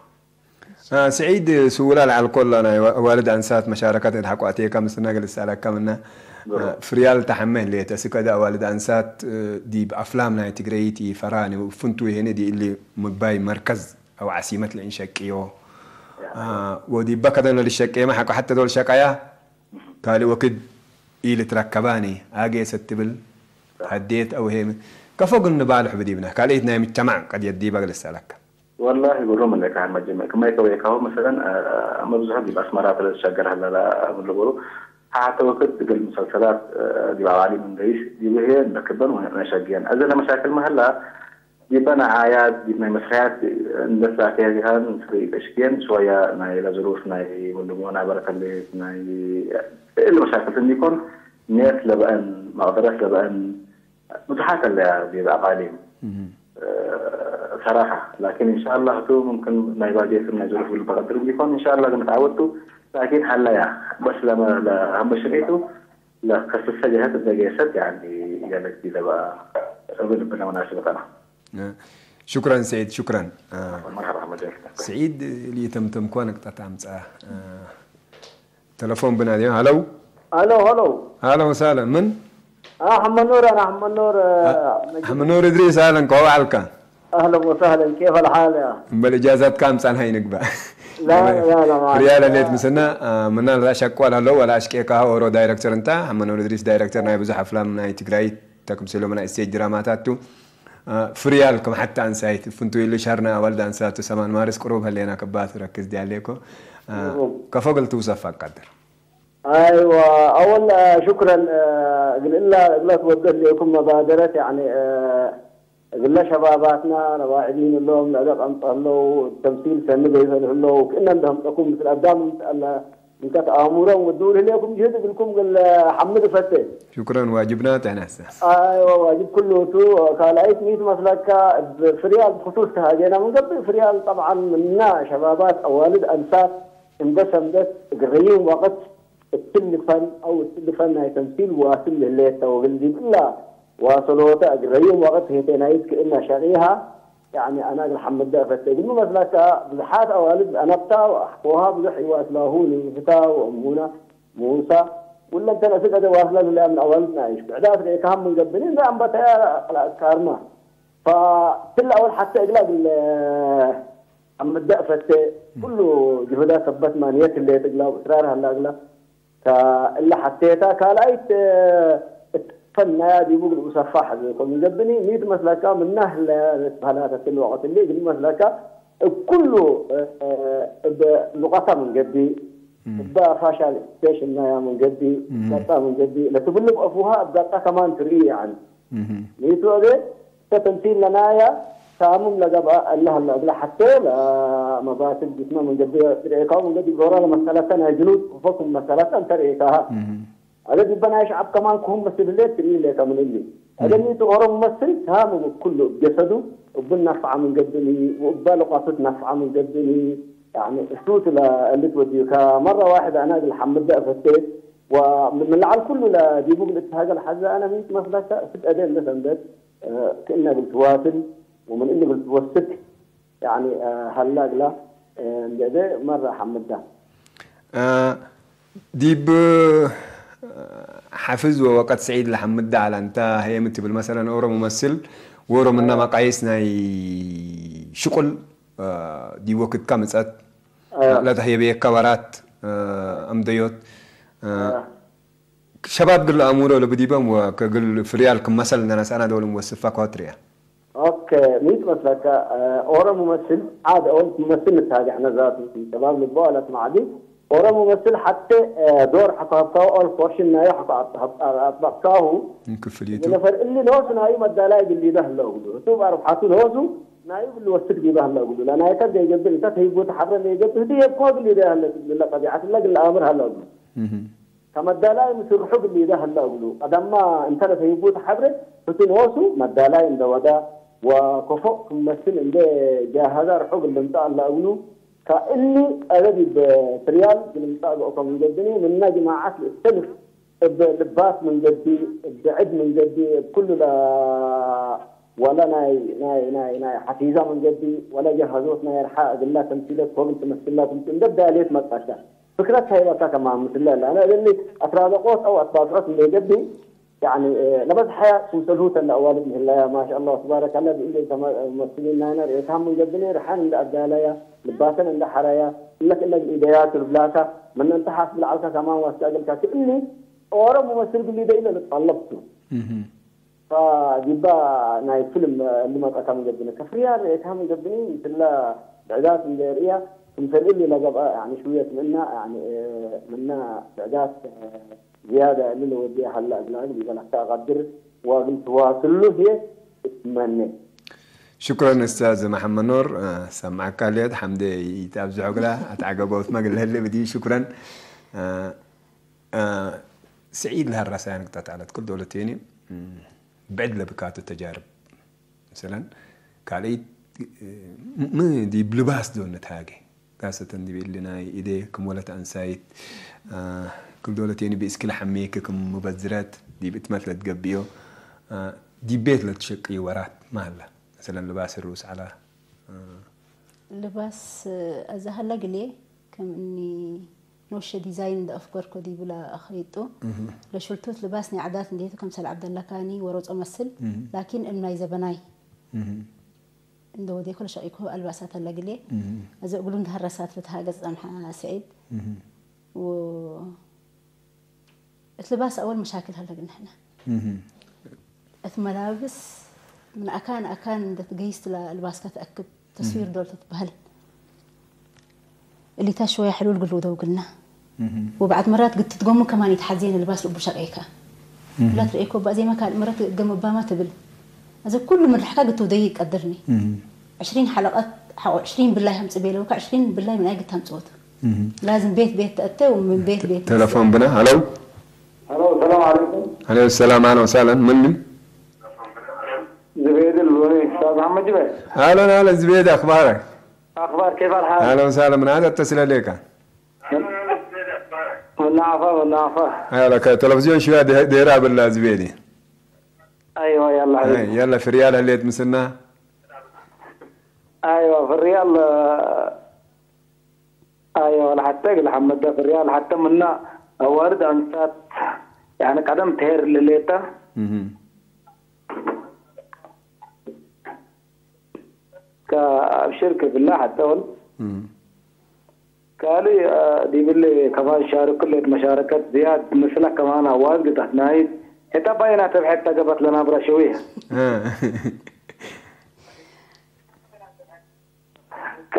ስዒድ ስውላ ልዓል ኮላ ናይ ዋልድ ኣንሳት መሻረከት እድ ሓቋቴ ከም ስነግል ዝሰኣለካ ምና ፍርያል ተሓመ ህልየት እስከ ዳ ዋልድ ኣንሳት ዲብ ኣፍላም ናይ ትግረይቲ ፈራኒ ፍንቱ ይሄነ ዲ እሊ ምባይ መርከዝ ኣው ዓሲመት ልእንሸቅዮ ወዲበ ከደን ልሸቅየመ ሓቆ ሓተ ዶል ሸቀያ ካልእ ወክድ ኢልትረከባኒ ኣጌሰ ትብል ሃዴት ኣው ሄም ከፎ ግን ንባልሕ ብዲብና ካልእት ናይ ምጀማዕ ቀድየት ዲበ ግልሰለካ والله يقولون من لك عن مجمع كما يكوي كهو مثلا مبزوح دي بأسمرات للشجر هلا لا من لبرو حتى وقت قبل مسلسلات دي بعوالي من دايش دي وهي نكبن ونشجين أزل مشاكل مهلا دي بنا عياد دي ما مسخيات الناس لا فيها جهان في تشكين شوية ناي لظروف ناي ولمونا بركة اللي ناي المشاكل اللي يكون ناس لبأن مقدرة لبأن ብዙሓት ኣለያ ዲብ ኣቓሊም ሰራሓ ላኪን እንሻላ እቱ ሙምክን ናይ ባጀትም ናይ ዙሩፍ ግል በቀድር ቢኮን እንሻላ ግን ተዓወቱ ላኪን ሃላያ በስ ለመ ለሀምሽን ኢቱ ለከስሰ ጀሀት እዘገየሰት ያኒ ገለት ዲለባ እብል ብነ መናስብ ቀና شكرا سعيد شكرا مرحبا حمد سعيد ليتمتم كونك تتامسا تلفون بنادي هلو الو هلو اهلا وسهلا من اه حمد نور انا حمد نور آه، حمد نور ادريس اهلا كو علكا اهلا وسهلا كيف الحال يا بل اجازات كام سان هاي نقبا لا لا لا ما ريال ليت مسنا من لا شك ولا لو ولا اشكي كا اورو دايركتور انت حمد نور ادريس دايركتور ناي بزح افلام ناي تجراي تكم سلو من استيج دراماتاتو ፍርያል ከም ሓቲ ኣንሳይት ፍንቱ ኢሉ ሻርና ዋልድ ኣንሳቱ ሰማን ማርስ ቅሩብ ህሌና ክባት ረክዝ ዲያሌኮ ከፎግል ትውሰፍ ኣቃድር ايوه اول آه، شكرا آه، قل الا الا تودد لكم مبادره يعني آه، قلنا شباباتنا رواعدين لهم لا قمط له تمثيل سنه يفلح له كنا عندهم تكون مثل ادام مثل እንተ ተኣምሮም ውድኡ ልህልየኩም ጅህድ እግልኩም ግል ሓምድ እፈቴ ሽኩረን ዋጅብና ጥዕናሰ ኣይወ ዋጅብ ኩሉ እቱ ካልኣይት ሚት መስለካ ፍርያል ብክሱስ ተሃጌና ምንገብእ ፍርያል ጠብዓን ምና ሸባባት ኣዋልድ ኣንሳት እንደ ሰንበት እግረይም ወቅት እትልፈን ኣው እትልፈን ናይ ተምሲል ዋስል ልህለየት ተወግል ዲብላ ዋሰሎተ እግረይም ወቅት ሄቴናይት ክእና ሸቂሃ يعني أنا أقول حمد ده فتى قلنا مثلا بزحات أوالد أنا بتاع وها بزح يواس لاهوني بتاع وأمونا موسى ولا أنت نسيت هذا واصلة لله من أوالدنا إيش بعدات كان من قبلين ده أم بتاع كارما فكل أول حتى إقلاق عم بدأ فتى كله جهودها ثبت ما نية اللي تقلق وإصرارها اللي أقلق እላ ሓተታ ካልኣይት እትፈናያ ዲቡ ግልኡ ሰፋሕ ዝኮ ዝገብኒ ሚት መስለካ ምናህለ ዝበሃላ ተትል ወቀት እንዲ ግል መስለካ እኩሉ ብሉቃታ መንገዲ እባ ፋሻል ስቴሽን ናያ መንገዲ ጋጣ መንገዲ ለትብልብ ኣፉሃ ኣብ ጋጣ ከማን ትርኢ ይዓን ሚቱ ኣቤ ተተምሲል ለናያ ሳሙም ለገብአ አላህ ለእግለ ሐቴ ለመባትል ጅስመ ምን ገቢ ርኤካሁ ምን ገቢ ጎራ ለመሰለተ ናይ ጅኑድ ክፎኩም መሰለተ እንተ ርኤካሃ አገ ዲበ ናይ ሸዐብ ከማን ክሁም መስል ህሌት ትርኢ ሌከ ምን እሊ አገ ኒቱ ኦሮም መስል ሳሙም እኩሉ እብ ጀሰዱ እቡ ነፍዓ ምን ገብኒ ወእባ ልቋቱ ትነፍዓ ምን ገብኒ ያኒ እሱት ለእልት ወዲካ መረ ዋሕድ አና እግል ሐምደ እፈቴ ወምን ለዓል ኩሉ ለዲቡ እግል እትሃገል ሐዘ አነ ምን ትመስለከ እስድ አደ እንደ ሰንደት ክእነ እግል ትዋስል ወምን እሊ እግል ትወስክ ያኒ ሀላ እግላ እንደ መራ ሐምዳ ዲብ ሓፍዝ ወወቀት ስዒድ ለሐምዳ ዓላ እንተ ሀየም ትብል መሰለን ኦሮ ሙመስል ወሮ ምና መቃይስ ናይ ሽቁል ዲብ ወክትካ ምጸት ለተህየበየካ ወራት እምደዮት ሸባብ ግል ኣእምሮ ለብዲበም ወከግል ፍርያል ክመሰል እንደነሳና ደውልም ወስፋ ኳትሪያ ኦኬ ሚት መስለካ ኦሮ ሙመስል ዓድ ኦል ሙመስል ንታገዕ ነዛቱ ሸባብ ልቦ አለት ማዕዲ ኦሮ ሙመስል ሐተ ዶር ሐኳብካው ኦል ፖርሽን ናዮ ሐኳ አጥባቅካሁ ክፍልቱ ነፈር እሊ ኖስ ናዩ መዳላይ ግሊበ ህለው ግሉ እቱ በአርብሓቱ ኖሱ ናዩ ግሉ ወስድ ጊበ ህለው ግሉ ለናይከ ዘይገብር እንተ ተይቦ ተሐብረ ዘይገብር ህዲ የብኮ ግሊበ ህለ ትብለ ጠቢዓት ለ ግል አምር ህለው ግሉ ከመዳላይ ምስርሑ ግሊዳ ህላ እግሉ ቀዳማ እንተ ለተይቡ ተሐብረ ህቱ ነወሱ መዳላይ እንደ ወዳ ወከፎ ክመስል እንደ ጃሃዛ ርሑ ግልምጻ አላ እግሉ ከእኒ ቀበድ በትርያል ግልምጻ ገእኮ መንገድኒ ምና ጅማዓት ልእስተልፍ እብ ልባስ መንገዲ እብ ዕድ መንገዲ እብ ኩሉ ወላ ናይ ናይ ናይ ናይ ሓፊዛ መንገዲ ወላ ጀሃዞት ናይ ርሓ እግላ ተምሲለት ኮብል ትመስላ ትምሲ እንደ ዳልየት መጣሻ ፍክረት ከይበካ ከማን ምስለ ኣለ ኣነ እብኒ ኣትራዘቆት ኣው ኣትባብዖት እንደ ገብኒ يعني ለበዝሐያ ክምሰልሁ ተለ ኣዋልድ ምህላያ ማሻ ኣላህ ተባረክ ኣላ ብኢደ መስሊና ነ ርእታም ምን ገብኒ ርሓን እንደ ኣዳላያ ልባሰን እንደ ሐራያ እለክ እለግ ኢደያቱ ልብላካ መነ እንተ ሓስ ብልዓልካ ከማን ዋስካ እግልካ ክእኒ ኦሮ ሙመስል ግሊ ደ ኢለ ልጠለብቱ ዲባ ናይ ፊልም ልመጸካ መገብነ ከፍርያ ርእየካ መገብኒ ምስላ ብዕዳት እንደ ርእያ ክምሰል እሊ ለገብኣ ሽውየት ምና ምና ብዕዳት ዝያዳ እሊ ለወዲያ ሃላ እግላ እግል ይበላካ ቀድር ዋግል ትዋስሉ ህየ እትመነ ሽኩረን እስታዝ መሐመድ ኖር ሰማዕካ ልየት ሓምደ ይታብዝሖ ግላ ኣትዓገበውት መግለህሊ ብዲ ሽኩረን ስዒድ ለሀራሳያን ክጣት ዓለት ክል ዶለቴኒ ብዕድ ለብካቱ ተጃርብ መሰለን ካልኢት ም ዲብ ልባስ ዶ ነትሃገ ካሰተን ዲብ እሊ ናይ ኢዴ ክም ወለት ኣንሳይት ክል ዶለቴኒ ብእስኪ ለሐሜክ ክም ሙበዝረት ዲብ እትመት ለትገብዮ ዲብ ቤት ለትሸቅዩ ወራት ማህላ መሰለን ልባስ ሩስ ዓላ ልባስ ኣዛሃላ ግሌ ከም እኒ ኖሸ ዲዛይን እንደ ኣፍገርኮ ዲብላ ኣኸይጡ ለሽልቶት ልባስ ናይ ዓዳት እንዴቱ ከምሰል ዓብደላካኒ ወሮጾ መስል ላኪን እም ናይ ዘበናይ እንደ ወዴኮ ለሸቂኮ ኣልባሳት ኣላ ግሌ እዚ እግሉ እንደ ሀረሳት ለተሃገጽ ጸንሓ ስዒድ እቲ ልባስ ኣወል መሻክል ሃለግን ንሕና እቲ መላብስ ምን ኣካን ኣካን እንደትገይስ ትላ ልባስካ ትኣክብ ተስዊር ዶል ተትበህል እሊታ ሸወያ ሕሉል ግሉ ደውግልና ወብዓድ መራት ግትትጎሙ ከማን ይትሓዜን ልባስ ልቡ ሸቀይካ ላ ትርእኮ ባእዜማ ካልእ መረት ገም እባማ ትብል እዚ ኩሉ ምድርሕካ ግትውደይ ይቀድርኒ ዕሽሪን ሓለቐት ሓቆ ዕሽሪን ብላይ ሃምጽ ቤለውካ ዕሽሪን ብላይ ምንኣይ ግታምጽወቱ ላዝም ቤት ቤት ተእተ ምን ቤት ቤት ተለፎን ብና ሃለው الو السلام عليكم عليكم السلام اهلا وسهلا مني زبيد الوني استاذ محمد جبير اهلا اهلا زبيد اخبارك اخبار كيف الحال اهلا وسهلا من هذا اتصل اليك والنعفة والنعفة هلا تلفزيون شوية ديرا بالله زبيدي ايوه يلا هاي يلا في ريال هليت مسنا ايوه في الريال آه، ايوه لحتى قل حمد في الريال حتى منا اوارد انسات يعني قدم تهر لليتا مهم. كابشر كبلا حتى ول مهم. كالي آه، دي باللي كمان شارك كل مشاركة زياد مثلك كمان اوارد قد نايد حتى باينة تبحث تقبت لنا برا شوية آه. ك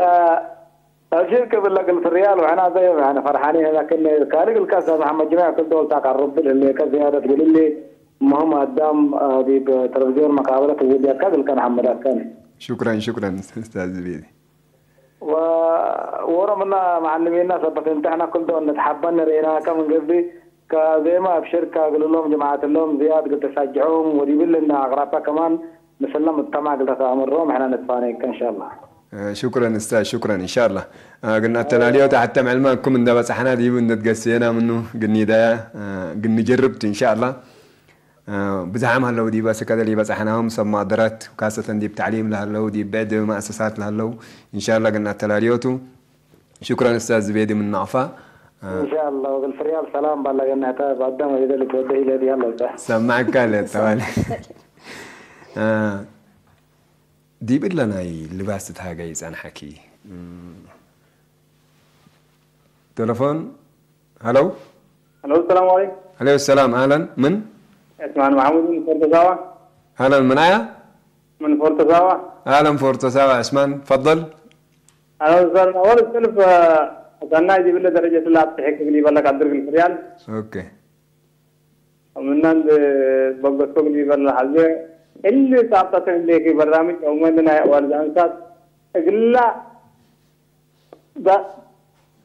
أبشر كبل لك في الريال وحنا زي ما احنا فرحانين لكن كارق الكاس محمد جميع كل دول تاع الرب اللي كزيادة تقول لي مهم قدام آه، دي بتلفزيون مقابلة وجودي كذا كان محمد كان شكرا شكرا استاذ زبيدي و ورمنا معلمينا سبت انت احنا كل دول نتحبن رينا كم قصدي كزي ما ابشر كقول لهم جماعة لهم زياد قلت سجعهم ودي لنا اغرابا كمان نسلم الطمع قلت امرهم احنا نتفانيك ان شاء الله ሽኩረን እስታዝ ሽኩረን እንሻላ ግን ኣተላልዮታ ሓተም ዕልማ እኩም እንዳ በጻሕና ዲቡ እንደትገስየና ምኑ ግኒዳያ ግንጀርብት እንሻላ ብዝሓም ሃለው ዲባ ስከደል ይበጻሕናዎም ሰብ ማደራት ካሰተን ዲብ ታዕሊም ለሃለው ዲብ ብዕድ መእሰሳት ለሃለው እንሻላ ግን ኣተላልዮቱ ሽኩራን ኡስታዝ ዝቤዲ ምን ናቕፋ። ኢንሻአላህ ወግል ፍርያል ሰላም ባላ ገናታ ባዳም ወይደል ተወደ ኢለ ዲያለ ሰማዕካ ለተባለ ዲብለ ናይ ልባስ ትትሃገይ ይጸንሓኪ። ተለፎን ሃሎ ሄሎ ሰላም አለይኩም። عليه السلام. أهلا. من؟ اسمان محمود من فورتساوا. أهلا، من أيا؟ من فورتساوا. أهلا فورتساوا عثمان، تفضل. انا استاذ اول السلف، استنى يجيب لي درجه لا تحك لي بالك عبد الرحمن ريال. أوكي. من عند بقص لي بالله حزه اللي تعطت ليك برامج او من انا والد انسات اقلا ب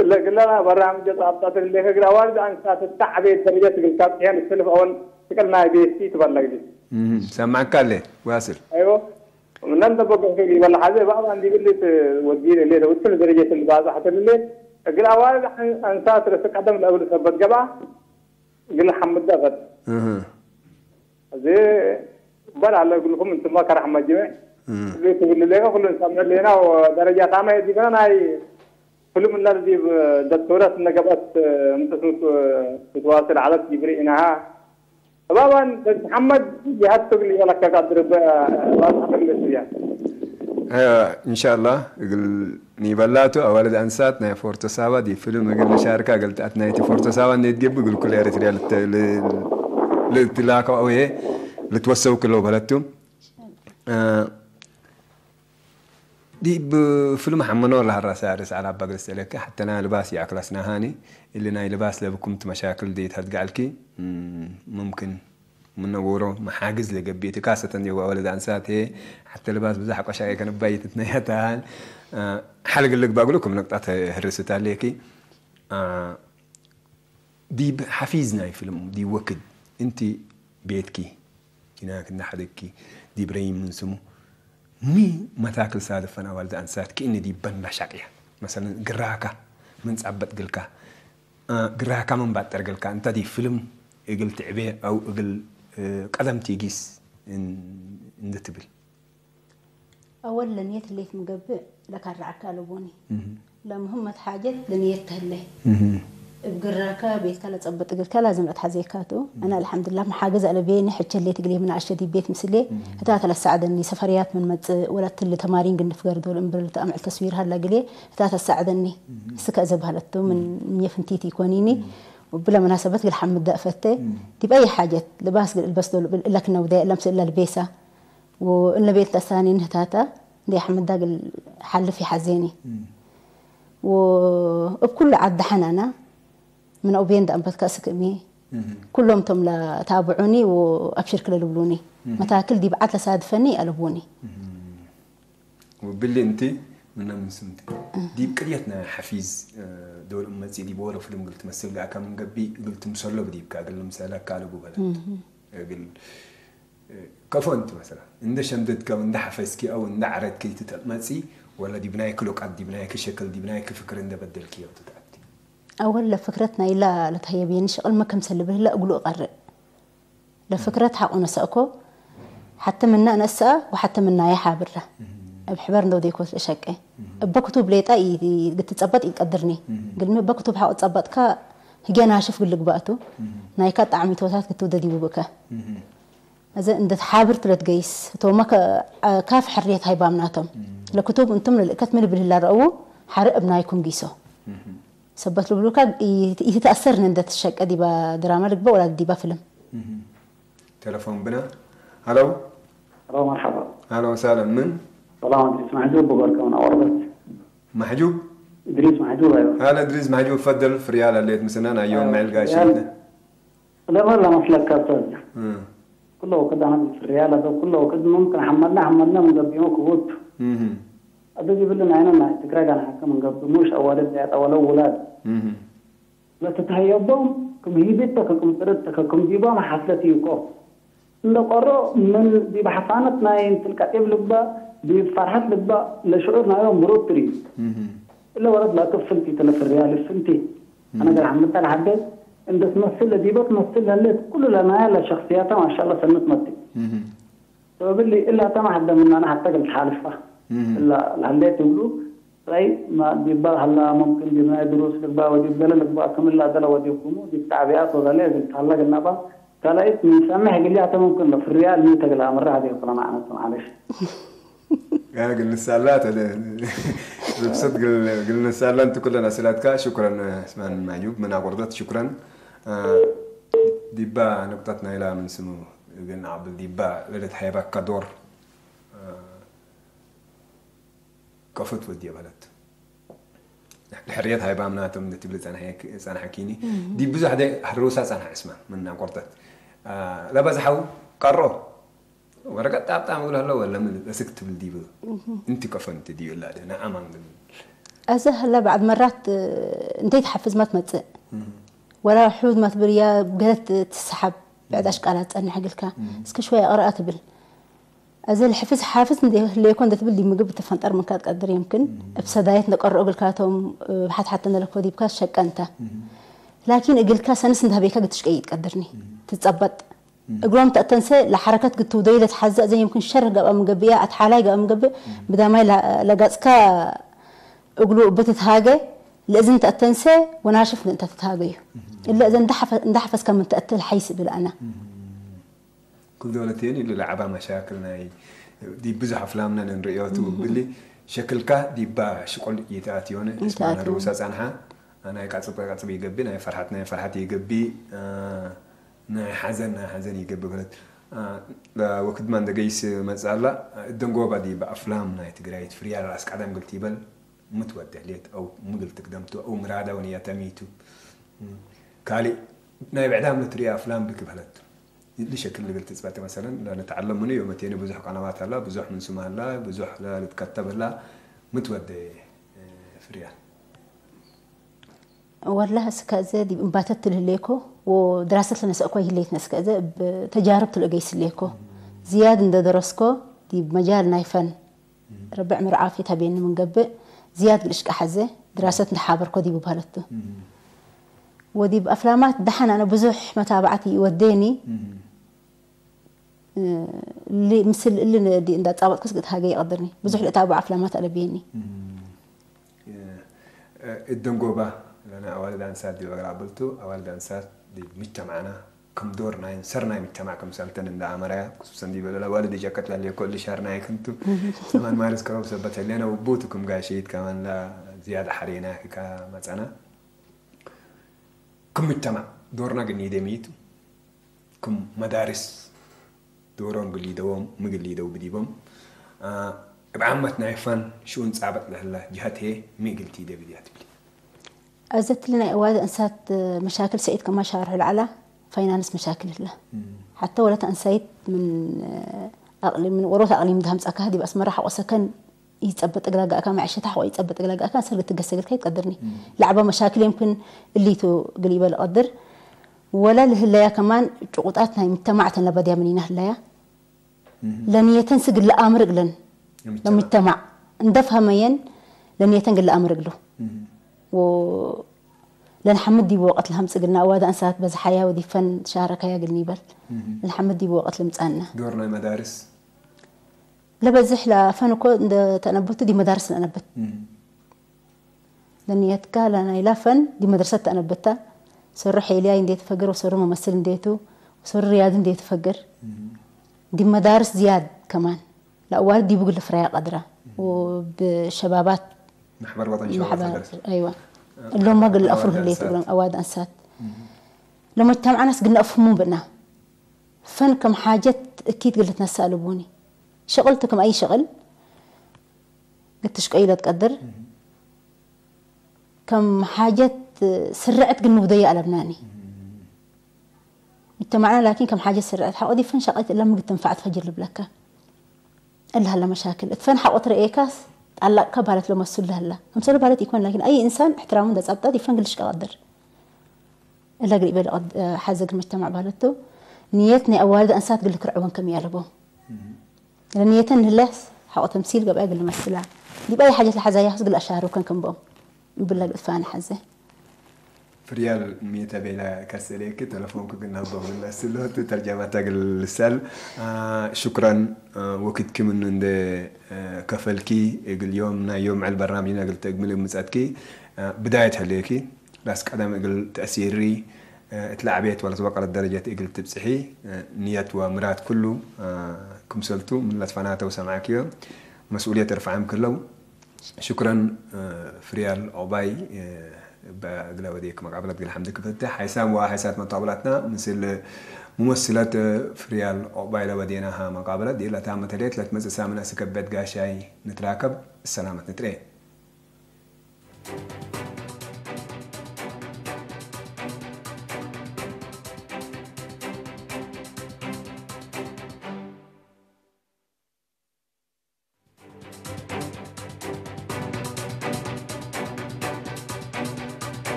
الا اقلا برامج تعطت ليك اقلا والد انسات التعبير درجه قلت يعني السلف اول تقلنا بيستي تبلغ لي. مهم. سامعك قال لي واصل. ايوه. من انت بقص لي بالله حزه بابا عندي قلت ودي لي وصل درجه اللي بعد حتى اللي اقلا والد انسات رسك قدم الاول سبت جبعه. ግን ሓምዳ ፈት እህ እዚ በር ኣለ ግልኩም እንትማ ከራሕ መጅመ እህ እዚ ትብል ሌጋ ኩሉ እንሰምዕ ሌና ደረጃ ታማ የዲበና ናይ ፍሉም እና እዚ ደክተውረት እነገባት ምንተስምት ትዋስል ዓለት ይብሪ ኢናሃ እባባን በዚ ሓመድ ይሃብ ትብል ይበላካ ካብ ድርበ ባዛ ተግልጽ እያ إن شاء الله እግል ኒበላቱ ኣዋልድ ኣንሳት ናይ ፎርቶ ሳባ ዲ ፍልም እግል ንሻርካ ገልጣት ናይቲ ፎርቶ ሳባ ኔት ገብ እግል ኩል ኤሪትሪያ ልትላካ ወይ ልትወሰው ክለው በለቱ ዲብ ፍልም ሓመኖ ለሃራሳ ርስ ዓላ ባግል ሰለከ ሓተና ልባስ ይኣክላስና ሃኒ እሊ ናይ ልባስ ለብኩም ትመሻክል ዴት ሀድጋልኪ ممكن ምነውሮ መሓግዝ ለገብእቲ ካሰተን የዋ ወለድ ኣንሳት ሓተ ልባስ ብዛሕ ቆሻ ከነባይትት ነያታል ሓልግልግ ባግሉ ከም ነቅጣት ህርስት ኣለኪ ዲብ ሓፊዝ ናይ ፍልም ዲብ ወክድ እንቲ ቤትኪ ኪናክ እንዳሓደግኪ ዲብ ረይም ምን ስሙ ሚ መታክል ሳልፈን ኣዋልድ ኣንሳት ክእኒ ዲበን ላሻቅያ መሰለን ግራካ ምን ጻበጥ ግልካ ግራካ ምን ባጠር ግልካ እንተ ዲ ፍልም እግል ትዕቤ ኣው እግል ቀደም ቲጊስ እንድትብል أول لنيت اللي تمقبع لك الرعكة لبوني ለምህመት ሓጀት ለንየት ተህለ እብ ግራካ ቤትካ ለጸብጥ እግርካ ላዝም ለትሓዘየካቱ ኣነ ኣልሓምዱላ መሓገዝ ኣለቤ ንሕቸ ሌት እግሌ ምናእሸ ዲብ ቤት ምስሌ እታ ተለሳዕደኒ ሰፈርያት ምን መጽእ ወላ ትል ተማሪን ግንፍ ገርዶል እምብር ልተኣምዕል ተስዊር ሃላ ግሌ እታ ተሳዕደኒ እስከ እዘ ባህለቱ ምን ምየ ፍንቲት ይኮኒኒ ብለ መናሰበት ግል ሓምድ ደእፈተ ዲብ ኣይ ሓጀት ልባስ ግል እልበስ ዶል እለክ ነውደ ለምስ እለ ልቤሳ ወእለ ቤት ተሳኒ ንህታታ እንደ ኣሕመድ ዳግል ሓልፍ ይሓዜኒ ወእብ ኩሉ ዓዲ ሓናና ምን ኣውቤን ዳእንበትካ ስክእሚ ኩሎም ቶም ለታብዑኒ ወኣብሽር ክለ ልብሉኒ መታክል ዲብ ዓድ ለሳድፈኒ ኣለቡኒ ወብሊ እንቲ ምና ምን ስምቲ ዲብ ቅድየት ናይ ሓፊዝ ዶል እመጺ ዲብ ወረ ፍልም ግል ትመስል ጋእካ ምን ገቢ ግል ትምሰሎ ብዲብካ ግል ምሰለካ ኣለቡ በለት እግል ከፎ እንቲ መሰላ እንደ ሸምደድካ እንደ ሓፈስኪ ኣው እንደ ዓረድኪ ትተመጺ ወላ ዲብ ናይኪ ሉቃት ዲብ ናይኪ ሸክል ዲብ ናይኪ ፍክር እንደ በደልኪ ያው ትትኣቲ أول لفكرتنا إلا لتهيبين شغل ما كم سلبه لا أقول أقرأ لفكرة حق نسأكو حتى منا نسأ وحتى منا يحابرة بحبر ندو ديكوس لشكي بكتب ليتا يتتصبط يقدرني قلمي بكتب حق تصبط كا هجينا شف قلق باتو نايكا طعمي توتات كتو ددي بوبكا እዚ እንደ ሓብር ትለት ገይስ እቶም ካፍ ሕርየት ሃይባም ናቶም ለክቱብ እንቱም ለልእከት ምን ብልህላ ረእዉ ሓረ እብናይኩም ጊሶ ሰበት ልብሉካ ይትተኣሰር እንደ ትሸቀ ዲባ ድራማ ልግበ ወላ ዲባ ፍልም تلفون بنا هلو مرحبا اهلا وسهلا من سلام ادريس محجوب ببركه من اوربت محجوب ادريس محجوب ايوه هلا ادريس محجوب تفضل في ريال اللي تمسنا انا يوم مع القاشي ለመላ መስለካ ኣስተውዕል። ኩሎ ወቅድ ኣነ ፍርያ ለዶ ኩሎ ወቅድ ሙምክን ሓመልና ሓመልና ምንገብሞ ክቡት። ኣዶ ጅብልን ኣይነ ናይ ትግራይ ጋር ሓከም እንገብር ሙሽ ኣዋደድ ያጠወለው ውላድ። ለተተሃየቦም ክም ሂቢት ተከክም ጥርት ተከክም ዲቦም ሓፍለት ይኮ። እንደ ቆሮ ምን ዲብ ሓፋነት ናይ እንትልቀጤብ ልባ ዲብ ፈርሓት ልባ ለሽዑር ናዮም ብሩት ትሪ። እለ ወረድ ላክፍልቲ ተለፍርያ ልፍንቲ። أنا قال عم مثل حبيت إن بس مثل دي بس مثل هلت كل لنا يلا شخصياتها ما شاء الله سنة متي. سبب اللي إلا تما حدا من أنا حتى قلت حالفة إلا هليت يقولوا ራይ ዲባ ሃላ ሙምክን ዲብ ናይ ድሩስ ልግባ ወዲብ ገለ ልግባ ክምላ ገለ ወዲብ ኩሙ ዲብ ተዕቢኣት ወገለ እግል ታላ ግናባ ካልኣይት ንሰምሕ ግሊ ኣተ ሙምክን ሎ ፍርያ ልሚ ተግላ ምራ ሀዲ ኩለ ማዕነት ማለሽ ግልንሳላ ተደ ብብሰት ግልንሳላ እንት ኩለን ኣስላትካ ሽኩረን ስማን ማዩብ ምን ኣቆርደት ሽኩረን ዲባ ንቁጣት ናይላ ምን ስሙ ግን ዓብል ዲባ ለለት ሃይባካ ዶር ከፈት ወዲያ በለት። ሕርየት ሃይባም ናቶም ትብል ጸናሕኪኒ ዲ ብዙሕ ደ ሕርውሳ ጸናሕ እስማ ምን ኣቆርጠት ለበዝሓው ቀሮ ወረቀት ጣብጣም ይብሉ ኣለዎ ለምን እስክ ትብል ዲብ እንቲ ከፈንቲ ዲዩ ላ ደ ንኣማን ግን እዚ ህላ ባዕድ መራት እንተይ ትሓፍዝ ማ ትመጽእ ወላ ሕውዝ ማ ትብል እያ ገለት ትስሓብ ብዕዳሽ ቃላት ጸንሕ ግልካ እስከ ሽወይ ኣቕረኣ ትብል እዚ ልሕፍዝ ሓፍዝ እንደ ህለየኮ እንደ ትብል ዲብ ምግብ ትፈንጠር ምንካ ትቀድር የምክን እብ ሰዳየት እንደቀረኦ እግልካቶም ብሓት ሓተ እንደለኮ ዲብካ ሸቀ እንተ ላኪን እግልካ ሰንስ እንዳህበይካ ግትሽቀይ ትቀድርኒ ትጸበጥ እግሮም ተእተንሰ ለሐረከት ግትውደይ ለትሓዘእ ዘይ የምክን ሸር ገባ ምገብእያ ኣትሓላይ ገባ ምገብእ ብዳማይ ለጋጽካ እግሉ እብ ትትሃገ ለእዝን ተእተንሰ ወናሽፍ እንተ ትትሃገዩ እለ እዘ እንዳሐፈዝካ ምን ተእትል ሓይስ እብል ኣና ኩል ደወለትየን ኢሉ ለዓባ መሻክል ናይ ዲብ ብዙሕ ኣፍላምና ንንርእዮ ትውብሊ ሸክልካ ዲባ ሽቆል ይትኣትዮነ እስማና ርውሳ ጻንሓ ናይ ቃጽብ ቃጽብ ይገቢ ናይ ፈርሓት ናይ ፈርሓት ይገቢ ናይ ሓዘን ናይ ሓዘን ይገቢ በለት ወክድማ እንደገይስ መጽኣላ እደንጎባ ዲባ ኣፍላም ናይ ትግራይ ትፍርያ ራስ ቀደም ግልት ይበል ምትወደ ሌት ኣው ምግል ትቅደምቱ ኣው ምራዳ ወንያ ተሚቱ ካልእ ናይ ብዕዳም ንትሪኦ ኣፍላም ብክ በለቱ ልሸክል ልብል ትጽበተ መሰለን ለንተዓለም ምኑ ዮመቴኒ ብዙሕ ቀናባት ኣላ ብዙሕ ምንስማ ኣላ ብዙሕ ልትከተብ ኣላ ምትወደ ፍርያል ወላህ እስከ እዘ ዲብ እምባተት ትልህሌኮ ወድራሰት ለነሰእኮ ይህሌት ነስከ እዘ ተጃርብ ትልእገይ ስሌኮ ዝያድ እንደደረስኮ ዲብ መጃል ናይ ፈን ረብዕ ምርዓፍ የታቤኒ ምንገብእ ዝያድ ግልሽቃ ሐዘ ድራሰት እንደሓበርኮ ዲቡ በህለቱ ወዲብ ኣፍላማት ደሓን ኣነ ብዙሕ መታባዕት ይወደኒ ምስል እል እንዳጻበጥኩስ ግት ሃገ ይቀድርኒ ብዙሕ ልእታባዕ ኣፍላማት ኣለብየኒ እደንጎባ ለና ኣዋልድ ኣንሳት ዲብ ኣግራ ብልቱ ኣዋልድ ኣንሳት ዲብ ምጅተማዕና ከም ዶር ናይ ሰር ናይ ምጅተማዕ ከም ሰልተን እንዳ ኣመራያ ክሱሰን ዲበለ ኣዋልድ ጀቀት ለለ ኮል ሻር ናይ ክንቱ ሰማን ማርስ ከረብ ሰበት ለና ውቡቱ ከም ጋሸይት ከማን ላ ዝያዳ ሓሬና ክካ መጻና ከም ምጅተማዕ ዶርና ግን ይደሚቱ ከም መዳርስ ዶሮም ግሊደዎም ምግሊደው ብዲቦም እብ ዓመት ናይ ፈን ሽኡን ጻበጥ ለህላ ጅሃት ሄ ሚግልቲ ደብድያ ትብሊ። ኣዘትሊ ናይ እዋዘ እንሳት መሻክል ሰኢት ከማ ሻርሑ ለዓላ ፋይናንስ መሻክል ህላ ሓተ ወለት ኣንሳይት ምን ኣቅሊ ምን ወሮት ኣቅሊም ድሃምጻካ ዲብ ኣስመራ ሓቆሰከን ይጸበጥ ግላጋእካ መዕሸታ ሓቆ ይጸበጥ ግላጋእካ ሰር ግትገሰግልካ ይትቀድርኒ ለዕባ መሻክል የምክን እሊቱ ግል ይበል ቀድር ወላ ልህለያ ከማን ጭቁጣት ናይ ምተማዕተን ለበድያ ምኒና ህለያ ለንየተን ስግል ለኣምር እግለን ለምጅተማዕ እንደፍሀመየን ለንየተን ግል ለኣምር እግሉ ለንሐምድ ዲብ ወቀት ለሀምጽ እግልና እዋዳ እንሳት በዝሓያ ወዲፈን ሻረካያ እግልኒ ይበል ለንሐምድ ዲብ ወቀት ልምጻና ዶር ናይ መዳርስ ለበዝሕ ለፈን እኮ እንደ ተነበቱ ዲብ መዳርስ ነነብት ለንየትካ ለናይላ ፈን ዲብ መድረሰት ተነበታ ሰሩ ሐይልያይ እንዴ ተፈገር ወሰሩ መመስል እንዴቱ ወሰሩ ርያድ እንዴ ተፈገር ዲብ መዳርስ ዝያድ ከማን ለአዋልድ ዲቡ ግል ፍራያ ቀድራ ብሸባባት ማሕበር ወጠን ሸባብ ማሕበር ተገርስ ኣይዋ እሎማ ግል አፍሩ ህሌት እግሮም አዋድ አንሳት ለመጅተማዕናስ ግና አፍሙ ብና ፈን ከም ሓጀት እኪት ግል ትነሳ አለቡኒ ሸቅልቱ ከም አይ ሸቅል ግትሽቀ ኢለ ትቀድር ከም ሓጀት ስርዕት ግን ንውደዮ ኣለብናኒ ምጅተማዕና ላኪን ከም ሓጀት ስርዕት ሓቆ ዲፈን ሸቀይት እላ ምግብ ትንፋዕ ትፈጅር ልብለካ እላ ሃላ መሻክል እትፈን ሓቆ ትረኤካስ ጣላቅካ ባለት ለመሱል ላላ ከምሰሉ ባለት ይኮን ላኪን ኣይ እንሳን እሕትራሙ እንደጻብጣ ዲፈን ግልሽ ቀቀድር እላ ግሪእ በል ሓዘ ግን መጅተማዕ ባለቱ ንየት ናይ ኣዋልድ ኣንሳት ግል ክርዕወን ከም ያለቦ ንየተን ንህለስ ሓቆ ተምሲል ገብኣ ግል መስላ ዲባይ ሓጀት ለሓዛያ ክስ ግል ኣሻሩ ከን ከም ቦም ብላ ግጥፋን ሓዘ ፍርያል ሚእተ ቤላ ከሰሌክ ተለፎንኩ ግን ናብ በሁልና ስሎት ተርጃማታ ግልሰል ሽኩራን ወኪትኪ ምኑ እንደ ከፈልኪ እግል ዮም ናይ ዮም ዕል በራምጅና እግል ተግምል ምጸትኪ ብዳየት ህልየኪ ላስ ቀደም እግል ተእሲሪ እትላዕቤት ወላ ዝበቀለት ደረጀት እግል ትብጽሒ ንየት ወምራት ኩሉ ክምሰልቱ ምን ለትፈናተው ሰማዕክዮ መስኡልየት እርፍዓም ክለው ሽኩረን ፍርያል ኦባይ በእግለ ወዴክ መቃብለት ግን ሓምድ ክፍትሕ ሓይሳም ወሓይሳት መጣብላትና ምስል ሙመስለት ፍርያል ኦባይ ለወዴናሃ መቃብለት ዲለታ መተሌት ለትመጽእ ሳምን እስከ ቤት ጋሻይ ንትራከብ ሰላመት ንጥሬ